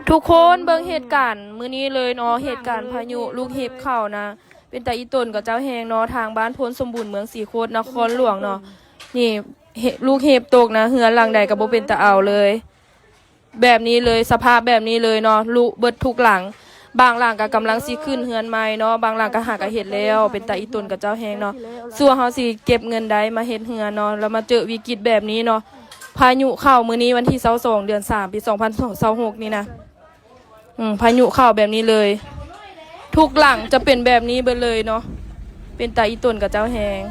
ທຸກຄົນເບິ່ງເຫດການມື້ນີ້ເລີຍເນາະ ເຫດການພາຍຸລູກເຫັບເຂົ້ານະ ເປັນຕາອີ່ຕົນກັບເຈົ້າແຮງເນາະ ທາງບ້ານໂພນສົມບູນ ເມືອງສີໂຄດ ນະຄອນຫຼວງເນາະ. ນີ້ເຫັບ ລູກເຫັບຕົກນະ ເຮືອນຫຼັງໃດກໍບໍ່ເປັນຕາເອົາເລີຍ ແບບນີ້ເລີຍ ສະພາບແບບນີ້ເລີຍເນາະ ລຸເບິດທຸກຫຼັງ. ບາງຫຼັງກໍກຳລັງຊິຂຶ້ນເຮືອນໃໝ່ເນາະ ບາງຫຼັງກໍຫາກະເຮັດແລ້ວ ເປັນຕາອີ່ຕົນກັບເຈົ້າແຮງເນາະ. ຊົ່ວເຮົາຊິເກັບເງິນໄດ້ມາເຮັດເຮືອນເນາະ ແລ້ວມາເຈີວິກິດແບບນີ້ເນາະ. ພາຍຸເຂົ້າມື້ນີ້ວັນທີຊາວສອງ ເດືອນສາມ ປີສອງພັນຊາວຫົກນີ້ນະ. ອືມ ພາຍຸເຂົ້າແບບນີ້ເລີຍ ທຸກຫຼັງຈະເປັນແບບນີ້ເບິດເລີຍເນາະ ເປັນຕາອີ່ຕົນກັບເຈົ້າແຮງ.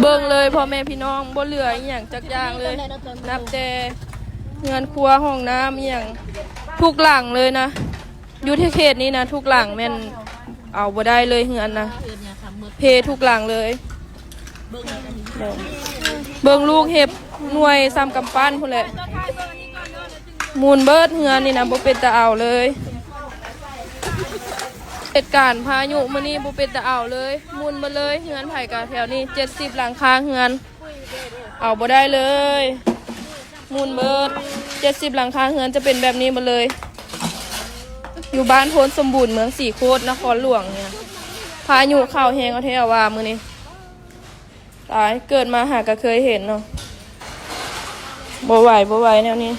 ເບິ່ງເລີຍພໍ່ແມ່ພີ່ນ້ອງ ບໍ່ເຫຼືອອີ່ຫຍັງຈັກຢ່າງເລີຍ ນັບແຕ່ເຮືອນຄົວ ຫ້ອງນ້ຳ ອີ່ຫຍັງ ທຸກຫຼັງເລີຍນະ. ຢູ່ທີ່ເຂດນີ້ນະ ທຸກຫຼັງແມ່ນເອົາບໍ່ໄດ້ເລີຍ ເຮືອນນະ ເພທຸກຫຼັງເລີຍ. ເບິ່ງລູກເຫັບໜ່ວຍສ່ຳກຳປັ້ນພຸ້ນແຫຼະ ໝຸ່ນເບິດ ເຮືອນນີ້ນະ ບໍ່ເປັນຕາເອົາເລີຍ. ເຫດການພາຍຸມື້ນີ້ບໍ່ເປັນຕາເອົາເລີຍ ໝຸ່ນເບິດເລີຍ. ເຮືອນໃຜກະແຖວນີ້ ເຈັດສິບຫຼັງຄາເຮືອນ ເອົາບໍ່ໄດ້ເລີຍ ໝຸ່ນເບິດ. ເຈັດສິບຫຼັງຄາເຮືອນຈະເປັນແບບນີ້ໝົດເລີຍ ຢູ່ບ້ານໂພນສົມບູນ ເມືອງສີໂຄດ ນະຄອນຫຼວງນີ້. ພາຍຸເຂົ້າແຮງເອົາແທ້ວ່າມື້ນີ້ ຕາຍ ເກີດມາຫາກະເຄີຍເຫັນເນາະ. ບໍ່ໄຫວ ບໍ່ໄຫວແນວນີ້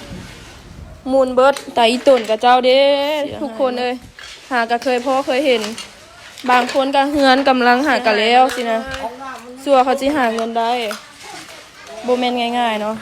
ໝຸ່ນເບິດ. ຕາອີ່ຕົນກັບເຈົ້າເດ້ ທຸກຄົນເອີຍ ຫາກະເຄີຍພໍ້ເຄີຍເຫັນ. ບາງຄົນກະເຮືອນກຳລັງຫາກະແລ້ວຊີ້ນະ ຊົ່ວເຂົາຊິຫາເງິນໄດ້ ບໍ່ແມ່ນງ່າຍໆເນາະ.